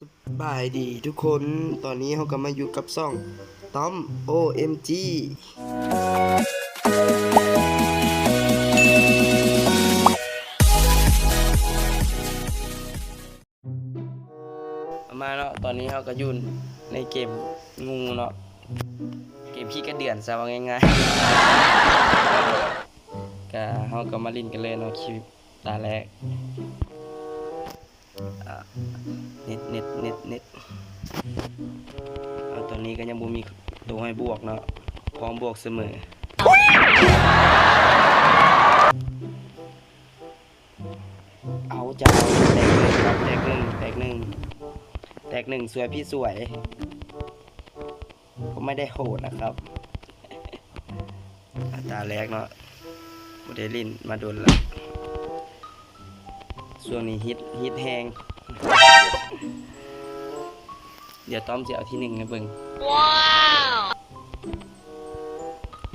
ສະບາຍດີທຸກຄົນ, ຕອນນີ້ເຮົາກໍມາຢູ່ກັບຊ່ອງຕ້ອມ ໂອເອັມຈີ ມາເນາະ. ຕອນນີ້ເຮົາກໍຢູ່ໃນເກມງູເນາະ, ເກມຂີ້ກະເດືອນຊະ ເວົ້າງ່າຍໆ. ກະເຮົາກໍມາຫຼິ້ນກັນເລີຍເນາະ, ຄລິບຕາແລກ. ອ່າ ເນັດ ເນັດ ເນັດ ເນັດ ເອົາ ຕອນນີ້ກໍຍັງບໍ່ມີໂຕໃຫ້ບວກເນາະ, ພ້ອມບວກສະເໝີ. ເອົາ ຈະເອົາ ແຕກໜຶ່ງ ແຕກໜຶ່ງ ແຕກໜຶ່ງ ແຕກໜຶ່ງ ສວຍພີ່ສວຍ. ກໍໄມ່ໄດ້ໂຫດນະຄັບ. ຕາແລກເນາະ, ບໍ່ໄດ້ຫຼິ້ນມາດົນລະ, ຊ່ວງນີ້ຮິດ ຮິດແຮງ. ດຽວຕ້ອມຊິເອົາທີໜຶ່ງໃຫ້ເບິ່ງ. ວ້າວ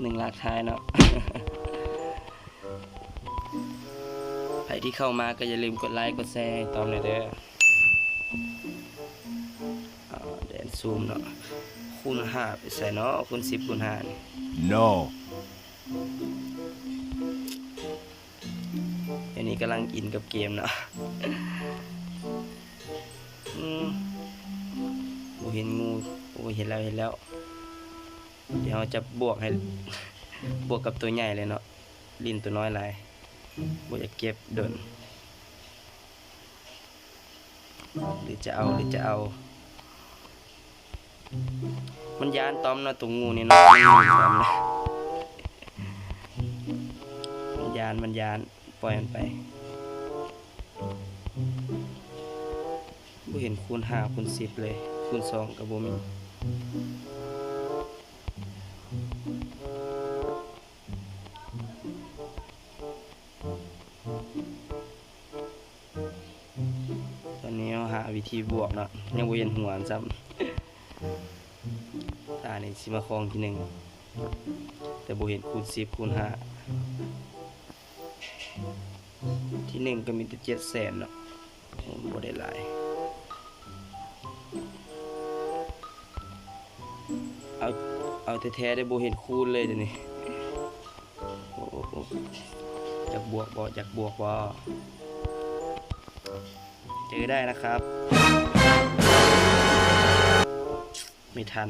ໜຶ່ງຫຼັກທ້າຍເນາະ. ໃຜທີ່ເຂົ້າມາກໍຢ່າລືມກົດໄລກົດແຊໃຫ້ຕ້ອມແດ່ເດີ. ອ່າ ແດນຊູມເນາະ, ຄູນຫ້າໄປໃສເນາະ, ຄູນສິບຄູນຫ້ານີ້. ໂນ ດຽວນີ້ກຳລັງອິນກັບເກມເນາະ. ອືມ ບໍ່ເຫັນງູ. ໂອ້ ເຫັນແລ້ວ ເຫັນແລ້ວ. ດຽວເຮົາຈະບວກໃຫ້ ບວກກັບຕົວໃຫຍ່ເລີຍເນາະ, ຫຼິ້ນຕົວນ້ອຍຫຼາຍ ບໍ່ຢາກເກັບດົນ. ຫຼືຈະເອົາ ຫຼືຈະເອົາ. ມັນຢ້ານຕ້ອມເນາະ ຕົວງູນີ້ເນາະ, ມັນຢ້ານ ມັນຢ້ານ. ປ່ອຍມັນໄປ. ບໍ່ເຫັນຄູນຫ້າ ຄູນສິບເລີຍ, ຄູນສອງກໍບໍ່ມີ. ຕອນນີ້ເຮົາຫາວິທີບວກເນາະ, ຍັງບໍ່ເຫັນຫົວມັນຊ້ຳ. ຕານີ້ຊິມາຄອງທີໜຶ່ງ ແຕ່ບໍ່ເຫັນຄູນສິບ ຄູນຫ້າ. ທີໜຶ່ງກໍມີແຕ່ເຈັດແສນເນາະ, ບໍ່ໄດ້ຫຼາຍ. ເອົາ ເອົາແທ້ໆເດ້, ບໍ່ເຫັນຄູນເລີຍດຽວນີ້. ໂອ້ ໂອ້ ໂອ້ ຢາກບວກບໍ່? ຢາກບວກບໍ່? ເຈີໄດ້ນະຄັບ. ໄມ່ທັນ.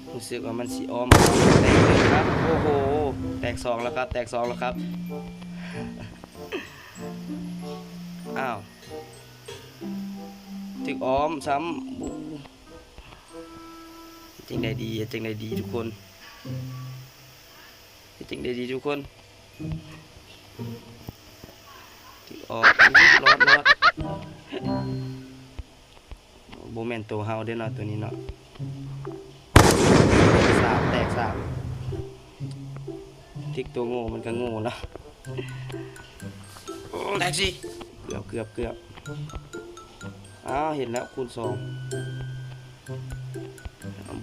ຮູ້ສຶກວ່າມັນຊິອ້ອມ. ແຕກໜຶ່ງຄັບ. ໂອ້ໂຫ ແຕກສອງແລ້ວຄັບ, ແຕກສອງແລ້ວຄັບ. ອ້າວ ຖືກອ້ອມຊ້ຳ. ໂອ້ ເຮັດຈັ່ງໃດດີ? ເຮັດຈັ່ງໃດດີທຸກຄົນ? ເຮັດຈັ່ງໃດດີທຸກຄົນ? ຖືກອ້ອມ. ລອດ ລອດ. ບໍ່ແມ່ນໂຕເຮົາເດ້ເນາະ ໂຕນີ້ເນາະ. ສາມ ແຕກສາມ. ຖືກໂຕໂງ່ມັນກໍໂງ່ເນາະ. ແຕກສີ່. ເກືອບ ເກືອບ ເກືອບ. ອ້າວ ເຫັນແລ້ວ ຄູນສອງ.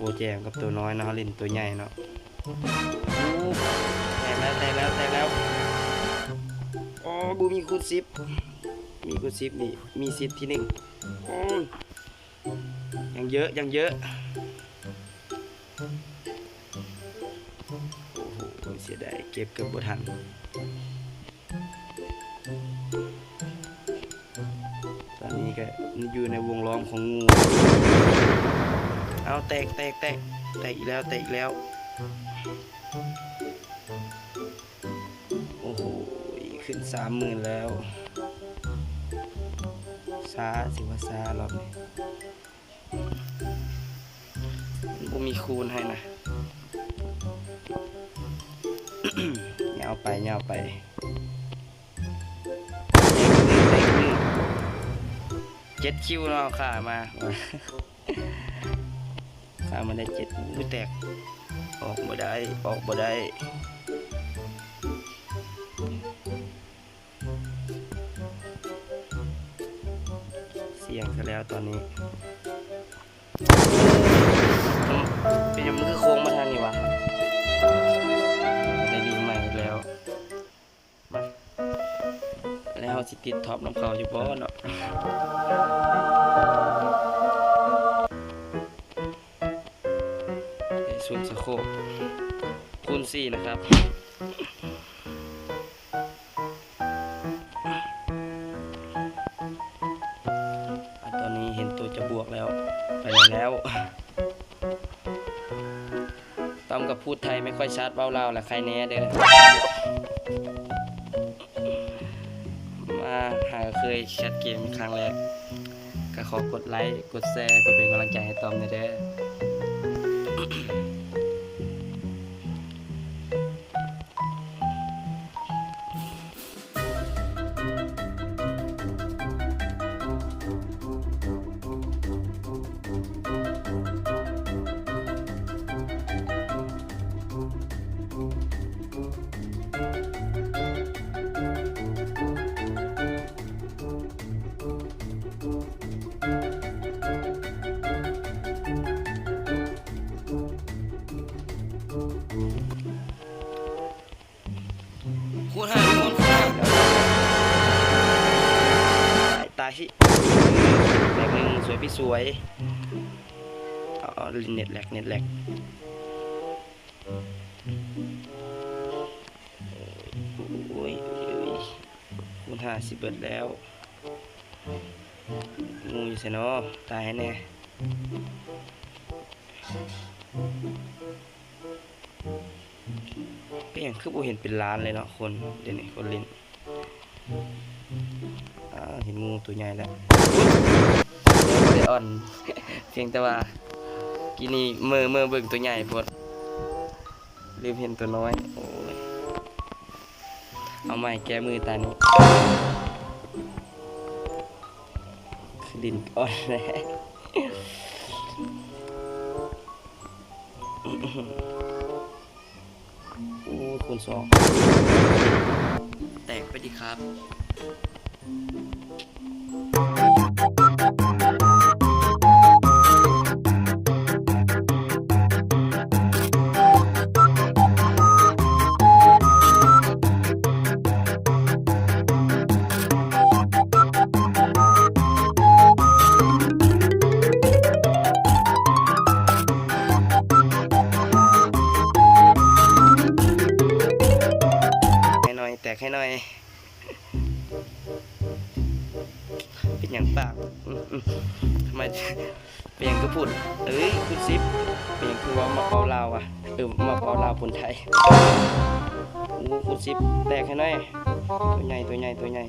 ບໍ່ແຈມກັບໂຕນ້ອຍເນາະ, ເຮົາຫຼິ້ນໂຕໃຫຍ່ເນາະ. ໂອ້ ແຕກແລ້ວ ແຕກແລ້ວ ແຕກແລ້ວ. ໂອ້ ບໍ່ມີຄູນສິບ. ມີຄູນສິບນີ້ ມີສິດທີໜຶ່ງ. ໂອ້ຍ ຍັງເຍາະ ຍັງເຍາະ. ໂອ້ໂຫ ເສຍດາຍ ເກັບເກືອບບໍ່ທັນ. ຕອນນີ້ກໍຢູ່ໃນວົງລ້ອມຂອງງູ. ເອົາ ແຕກ ແຕກ ແຕກ ແຕກອີກແລ້ວ ແຕກອີກແລ້ວ. ໂອ້ໂຫ ຂຶ້ນສາມໝື່ນແລ້ວ. ຊ້າ ຖືວ່າຊ້າລອບນີ້. ບໍ່ມີຄູນໃຫ້ນະ. ຍາວໄປ ຍາວໄປ. ເຈັດຄິວເນາະ ຂ້າມາ ຂ້າມາໄດ້ເຈັດ. ໂອ້ ແຕກ. ອອກບໍ່ໄດ້ ອອກບໍ່ໄດ້. ສ່ຽງຊະແລ້ວຕອນນີ້. ເປັນຫຍັງມັນຄືໂຄ້ງມາທາງນີ້ວະ? ໄດ້ຫຼິ້ນໃໝ່ອີກແລ້ວ. ມາ. ແລ້ວເຮົາຊິຕິດທັອບນຳເຂົາຢູ່ບໍ່ເນາະ? ໃນຊຸມສະໂຄກຄູນສີ່ນະຄັບ. ອາ ຕອນນີ້ເຫັນໂຕຈະບວກແລ້ວ ໄປແລ້ວ. ຕ້ອມກໍພູດໄທໄມ່ຄ່ອຍຊັດ ເວົ້າລາວລະໄຄແນ່ເດີ. ມາຫາເຄີຍແຄດເກມຄັ້ງແລກ ກໍຂໍກົດໄລ ກົດແຊ ເພື່ອເປັນກຳລັງໃຈໃຫ້ຕ້ອມແດ່ເດີ. ຄູນຫ້າ ຄູນຫ້າ ຕາຍ ຕາຍຊິ ແຕກໜຶ່ງ ສວຍພີ່ສວຍ. ເອົາ ເອົາ ເນັດແລັກ ເນັດແລັກ. ໂອ້ຍ ໂອ້ຍ ຄູນຫ້າຊິເບິດແລ້ວ. ງູຢູ່ໃສນໍ? ຕາຍໃຫ້ແນ່. ເປັນຫຍັງຄືບໍ່ເຫັນເປັນລ້ານເລີຍເນາະ ຄົນດຽວນີ້ ຄົນຫຼິ້ນ. ອ້າວ ເຫັນງູຕົວໃຫຍ່ແລ້ວ. ບໍ່ໄດ້ອ່ອນ ພຽງແຕ່ວ່າກີ້ນີ້ເມີ ເມີເບິ່ງຕົວໃຫຍ່ໂພດ ລືມເຫັນຕົວນ້ອຍ. ໂອ້ຍ ເອົາໃໝ່ ແກ້ມືຕານີ້. ດິນອ່ອນແລ້ວ. ໂອ້ ຄູນສອງ ແຕກໄປດີຄັບ. ໃຫ້ໜ້ອຍ ແຕກໃຫ້ໜ້ອຍ. ເປັນຫຍັງປາກ ອືມ ອືມ ທຳໄມ ເປັນຫຍັງຄືພຸ້ນ? ເອີຍ ຄູນສິບ ເປັນຫຍັງຄືເວົ້າ ມັກເວົ້າລາວວະ? ເອີ ມັກເວົ້າລາວປົນໄທ. ໂອ້ ຄູນສິບ ແຕກໃຫ້ໜ້ອຍ. ຕົວໃຫຍ່ ຕົວໃຫຍ່ ຕົວໃຫຍ່.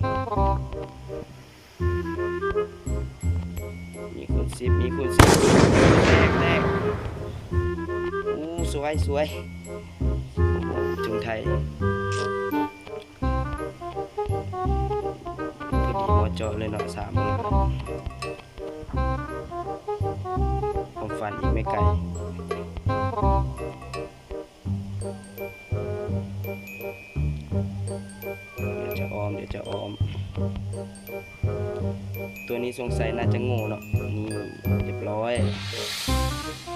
ມີຄູນສິບ ມີຄູນສິບ. ແຕກ ແຕກ. ໂອ້ ສວຍ ສວຍ. ໂອ້ ຈຸງໄທ. ພໍດີເໝາະເຈາະເລີຍເນາະ ສາມໝື່ນ. ຄວາມຝັນອີກໄມ່ໄກ. ດຽວຈະອອມ ດຽວຈະອອມ. ຕົວນີ້ສົງໄສໜ້າຈະໂງ່ເນາະ. ນີ້ ຮຽບຮ້ອຍ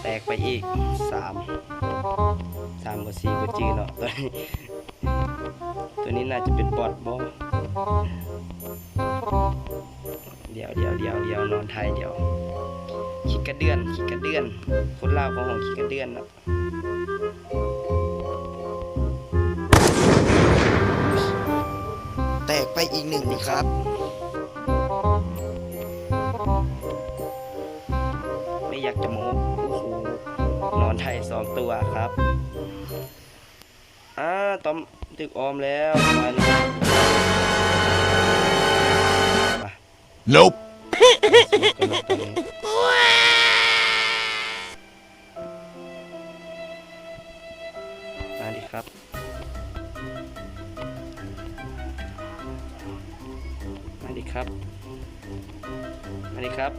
ແຕກໄປອີກສາມ ສາມບໍ່ ສີ່ບໍ່ຈື່ເນາະ. ຕົວນີ້ ຕົວນີ້ໜ້າຈະເປັນບອດບໍ່? ດຽວ ດຽວ ດຽວ ດຽວ ນອນໄທດຽວ. ຂີ້ກະເດືອນ ຂີ້ກະເດືອນ. ຄົນລາວເຂົາຮ້ອງຂີ້ກະເດືອນເນາະ. ແຕກໄປອີກໜຶ່ງນີ້ຄັບ. ໄມ່ຢາກຈະໂມ້. ໂອ້ໂຫ ນອນໄທສອງຕົວຄັບ. ອາ ຕ້ອມຖືກອ້ອມແລ້ວ ປະມານນີ້. Nope. ມາດີຄັບ ມາດີຄັບ ມາດີຄັບ.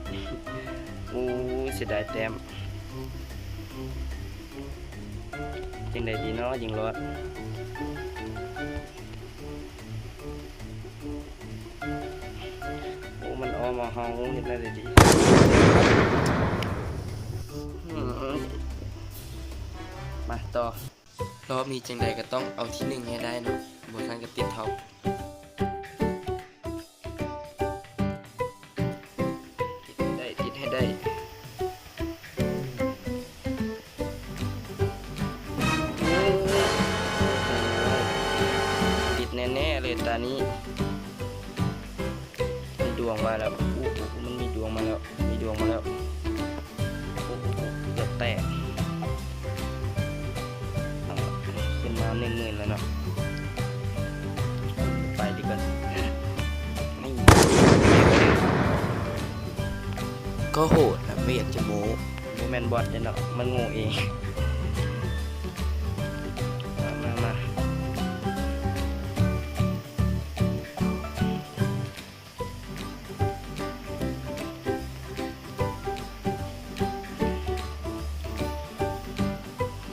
ໂອ້ຍ ເສຍດາຍແຕ້ມ. ຈັ່ງໃດດີເນາະ ຈຶ່ງລອດ? ໂອ້ ມັນອ້ອມເອົາເຮົາ ເຮັດແນວໃດດີ? ມາຕໍ່. ລອບນີ້ຈັ່ງໃດກໍຕ້ອງເອົາທີໜຶ່ງໃຫ້ໄດ້ເນາະ ບໍ່ຊັ້ນກໍຕິດທັອບ. ນີ້ ມີດວງມາແລ້ວ. ໂອ້ໂຫ ມັນມີດວງມາແລ້ວ ມີດວງມາແລ້ວ. ໂອ້ໂຫ ເກືອບແຕກ. ເອົາລະ ຂຶ້ນມາໜຶ່ງໝື່ນແລ້ວເນາະ. ໄປດີກວ່າ. ນີ້ ກໍໂຫດນະ ບໍ່ຢາກຈະໂມ້. ບໍ່ແມ່ນບອດເດ້ເນາະ ມັນໂງ່ເອງ. ມາ ມາ ມາ.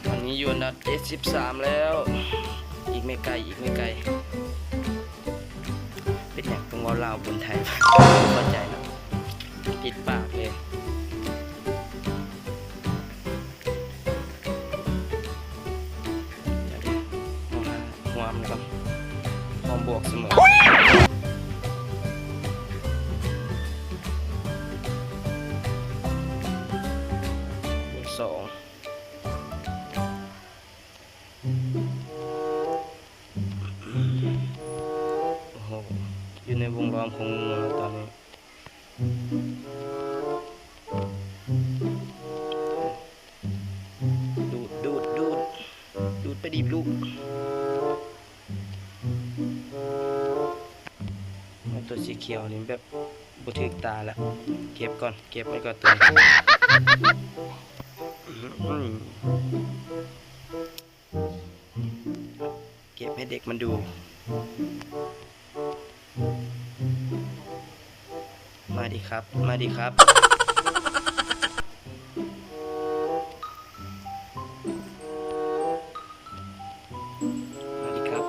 ຕອນນີ້ຢູ່ອັນດັບເຈັດສິບສາມແລ້ວ. ອີກບໍ່ໄກ ອີກບໍ່ໄກ. ເປັນຫຍັງຕ້ອງເວົ້າລາວປົນໄທ? ເຂົ້າໃຈເນາະ ຕິດປາກເລີຍ. ດຽວເດ້ ເຮົາຫາຮ່ວມກ່ອນ ຮ່ວມບວກສະເໝີ ບວກສອງ. ໂອ້ໂຫ ຢູ່ໃນວົງລ້ອມຂອງງູແລ້ວຕອນນີ້. ດູດ ດູດ ດູດ ດູດໄປດີບລູກ. ໂອ້ ຕົວສີຂຽວນີ້ແບບບໍ່ຖືກຕາລະ. ເກັບກ່ອນ ເກັບໄວ້ກ່ອນຕົວນີ້. ເກັບໃຫ້ເດັກມັນດູ. ມາດີຄັບ ມາດີຄັບ ມາດີຄັບ.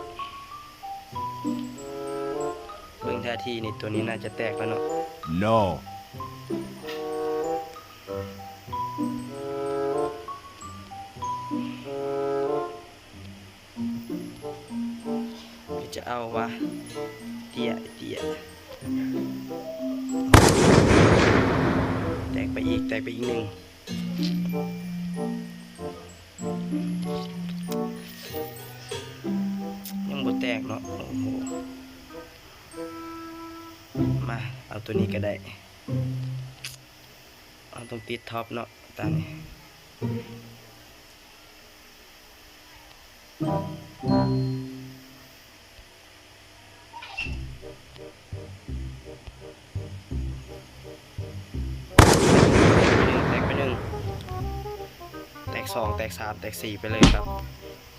ເບິ່ງທ່າທີນີ້ ຕົວນີ້ໜ້າຈະແຕກແລ້ວເນາະ. No. ຈະເອົາວະ ເຕ້ຍ ເຕ້ຍ. ແຕກໄປອີກ ແຕກໄປອີກໜຶ່ງ. ຍັງບໍ່ແຕກເນາະ. ໂອ້ໂຫ ມາ ເອົາຕົວນີ້ກໍໄດ້. ເຮົາຕ້ອງຕິດທັອບເນາະ ຕານີ້. ແຕກໄປໜຶ່ງ ແຕກສອງ ແຕກສາມ ແຕກສີ່ໄປເລີຍຄັບ.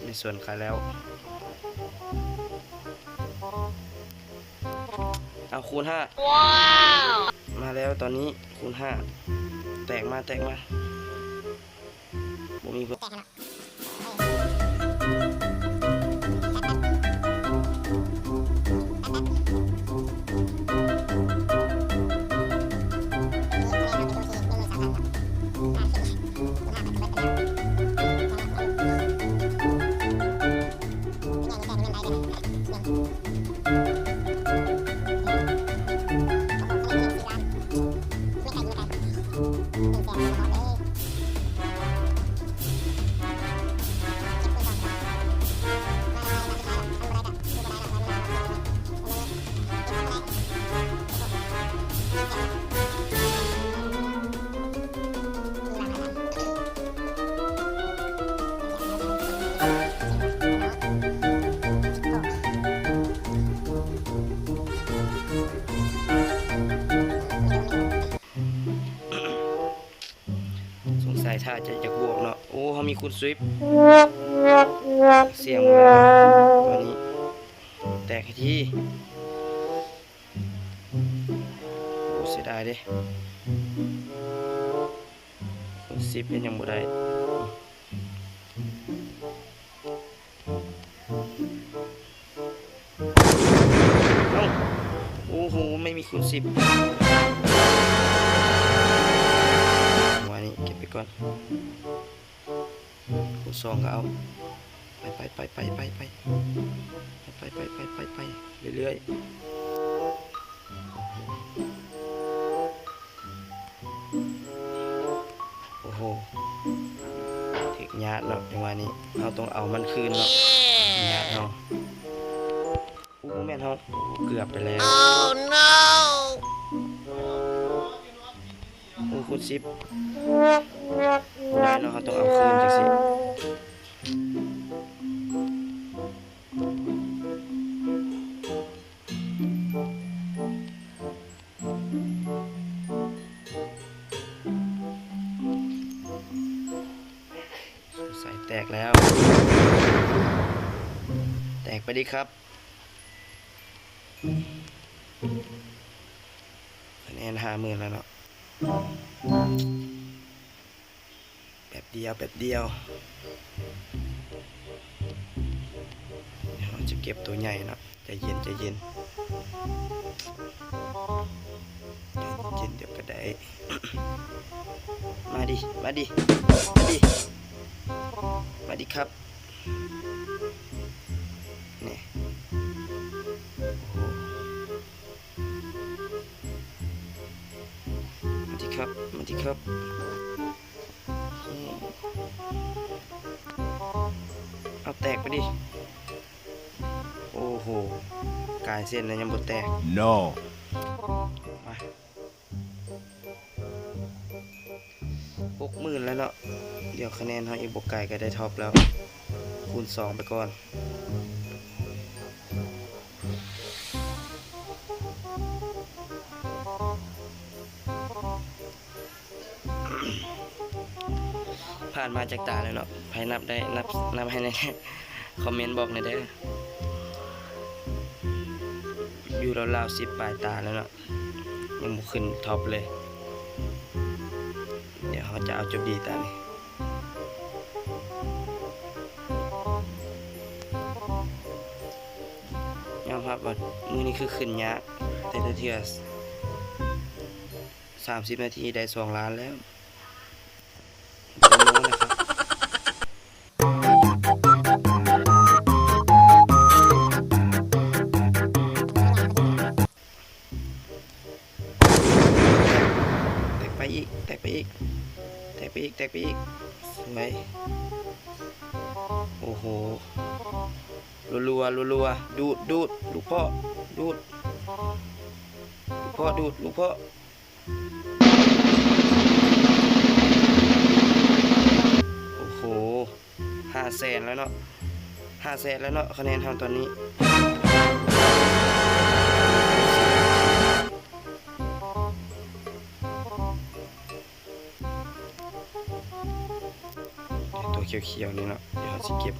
ໃນສ່ວນຂາຍແລ້ວ ເອົາຄູນຫ້າ. ວ້າວ ມາແລ້ວຕອນນີ້ຄູນຫ້າ. ແຕກມາ ແຕກມາ. ບໍ່ມີ ສົງໄສຖ້າຈະຢາກບວກເນາະ. ໂອ້ ເຮົາມີຄູນສິບ. ສ່ຽງມາ ຕອນນີ້ແຕກໃຫ້ທີ. ໂອ້ ເສຍດາຍເດ້ ຄູນສິບເຮັດຫຍັງບໍ່ໄດ້. ເອົ້າ ໂອ້ໂຫ ໄມ່ມີຄູນສິບ. ຈັງຫວະນີ້ເກັບໄປກ່ອນ. ຄູນສອງກໍເອົາ. ໄປ ໄປ ໄປ ໄປ ໄປ ໄປ ເລື້ອຍໆ. ໂອ້ໂຫ ຖືກຍາດເນາະ ຈັງຫວະນີ້ເຮົາຕ້ອງເອົາມັນຄືນເນາະ ຍາດເຮົາ. ໂອ້ ບໍ່ແມ່ນ ເຮົາເກືອບໄປແລ້ວ. ໂອ້ ຄູນສິບບໍ່ໄດ້ເນາະ, ເຮົາຕ້ອງເອົາຄືນຈັ່ງຊີ້. ສົງໄສແຕກແລ້ວ. ແຕກໄປດີຄັບ. ຄະແນນຫ້າໝື່ນແລ້ວເນາະ. ແປັບດຽວ ແປັບດຽວ ເຮົາຈະເກັບໂຕໃຫຍ່ເນາະ. ໃຈເຢັນ ໃຈເຢັນ ໃຈເຢັນ ດຽວກໍໄດ້. ມາດິ ມາດິ ມາດິ ມາດິຄັບ. ນີ້ ໂອ້ໂຫ ມາຕິຄັບ ມາຕິຄັບ. ເອົາແຕກໄປດິ. ໂອ້ໂຫ ກາຍເສັ້ນແລ້ວຍັງບໍ່ແຕກ. ໂນ ມາ. ຫົກໝື່ນແລ້ວເນາະ. ດຽວຄະແນນເຮົາອີກບໍ່ໄກກໍໄດ້ທັອບແລ້ວ. ຄູນສອງໄປກ່ອນ. ຜ່ານມາຈັກຕາແລ້ວເນາະ? ໃຜນັບໄດ້ ນັບ ນັບໃຫ້ແດ່. ຄອມເມັນບອກແດ່ເດີ. ຢູ່ລາວໆ ສິບປາຍຕາແລ້ວເນາະ. ຍັງບໍ່ຂຶ້ນທັອບເລີຍ. ດຽວເຮົາຈະເອົາຈຸດດີຕານີ້. ຍອມຮັບວ່າມື້ນີ້ຄືຂຶ້ນຍາກ, ແຕ່ລະເທື່ອສາມສິບນາທີໄດ້ສອງລ້ານແລ້ວ. ແຕກໄປອີກ ແຕກໄປອີກ ແຕກໄປອີກ ແຕກໄປອີກ. ສວຍ. ໂອ້ໂຫ ລັວໆ ລັວໆ. ດູດ ດູດ ລູກພໍ່ ດູດ ລູກພໍ່ ດູດ ລູກພໍ່. ໂອ້ໂຫ ຫ້າແສນແລ້ວເນາະ ຫ້າແສນແລ້ວເນາະ ຄະແນນເຮົາຕອນນີ້. ຕົວຂຽວໆ ນີ້ເນາະ ດຽວເຮົາຊິເກັບ.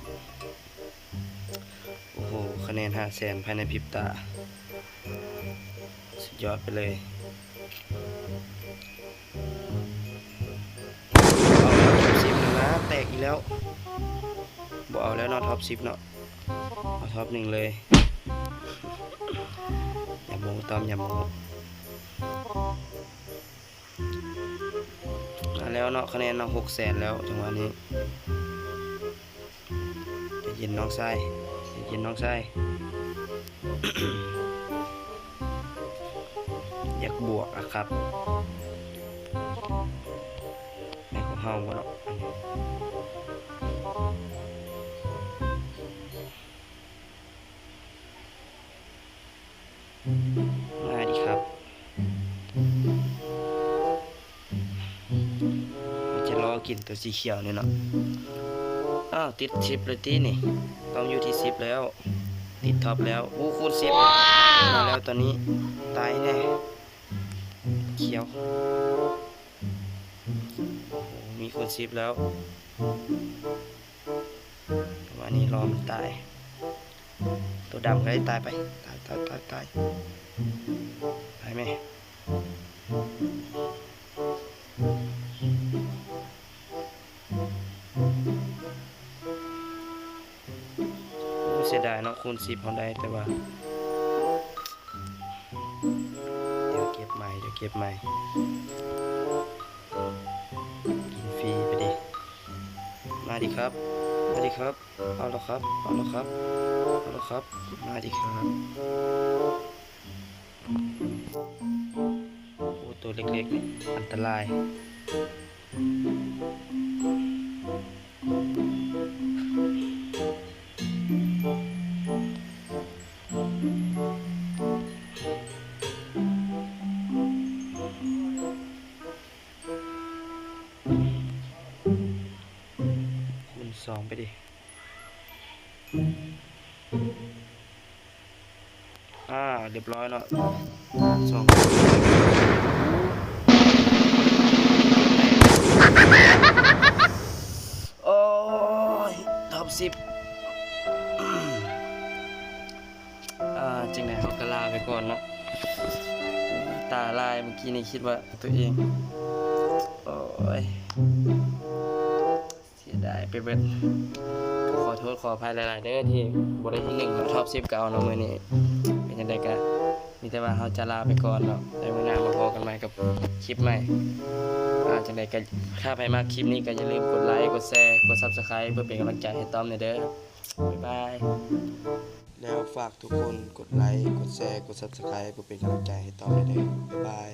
ໂອ້ໂຫ ຄະແນນຫ້າແສນພາຍໃນພິບຕາ ສຸດຍອດໄປເລີຍ. ເອົາແລ້ວ ທັອບສິບນະ ແຕກອີກແລ້ວ. ບໍ່ເອົາແລ້ວເນາະ ທັອບສິບເນາະ, ເອົາທັອບໜຶ່ງເລີຍ. ຢ່າໂມ້ ຕ້ອມ ຢ່າໂມ້. ມາແລ້ວເນາະ ຄະແນນເນາະ ຫົກແສນແລ້ວ ຈັງຫວະນີ້. ໃຈເຢັນນ້ອງຊາຍ ໃຈເຢັນນ້ອງຊາຍ. ຢາກບວກອະຄັບ ແມ່ນຂອງເຮົາບໍ່ເນາະ? ມາດີຄັບ. ມັນຈະລໍກິນຕົວສີຂຽວນີ້ເນາະ. ອ້າວ ຕິດສິບແລ້ວຕິນີ້ ຕ້ອງຢູ່ທີ່ສິບແລ້ວ ຕິດທັອບແລ້ວ. ໂອ້ ຄູນສິບ ມາແລ້ວຕອນນີ້. ຕາຍແນ່ ຂຽວ. ໂອ້ ມີຄູນສິບແລ້ວ. ປະມານນີ້ ລໍມັນຕາຍ. ໂຕດຳກໍໄດ້ຕາຍໄປ. ຕາຍ ຕາຍ ຕາຍ ຕາຍ ຕາຍແມ່. ໂອ້ ເສຍດາຍເນາະ ຄູນສິບເຮົາໄດ້ ແຕ່ວ່າ ດຽວເກັບໃໝ່ ດຽວເກັບໃໝ່. ກິນຟຣີໄປເດ. ມາດີຄັບ ມາດີຄັບ. ເອົາລະຄັບ ເອົາລະຄັບ ເອົາລະຄັບ. ມາດີຄັບ. ໂອ້ ໂຕເລັກໆ ນີ້ອັນຕະລາຍ. ອ່າ ຮຽບຮ້ອຍເນາະ ສອງ ໂອ້ຍ ທັອບສິບ ອ່າ ຈັ່ງໃດເຮົາກໍລາໄປກ່ອນເນາະ. ຕາລາຍ ເມື່ອກີ້ນີ້ຄິດວ່າຕົວເອງ ໂອ້ຍ ເສຍດາຍໄປເບິດ. ກໍຂໍໂທດຂໍອະໄພຫຼາຍໆເດີ ທີ່ບໍ່ໄດ້ທີໜຶ່ງເນາະ ທັອບສິບກໍເອົາເນາະມື້ນີ້. ເປັນຈັ່ງໃດກໍມີແຕ່ວ່າເຮົາຈະລາໄປກ່ອນເນາະ ແລ້ວມື້ໜ້າມາພໍ້ກັນໃໝ່ກັບຄລິບໃໝ່. ອ່າ ຈັ່ງໃດກໍຖ້າໃຜມັກຄລິບນີ້ກໍຢ່າລືມກົດໄລ ກົດແຊ ກົດ Subscribe ເພື່ອເປັນກຳລັງໃຈໃຫ້ຕ້ອມແດ່ເດີ. ບາຍບາຍ. ແລ້ວຝາກທຸກຄົນກົດໄລ ກົດແຊ ກົດ Subscribe ເພື່ອເປັນກຳລັງໃຈໃຫ້ຕ້ອມແດ່ເດີ. ບາຍບາຍ.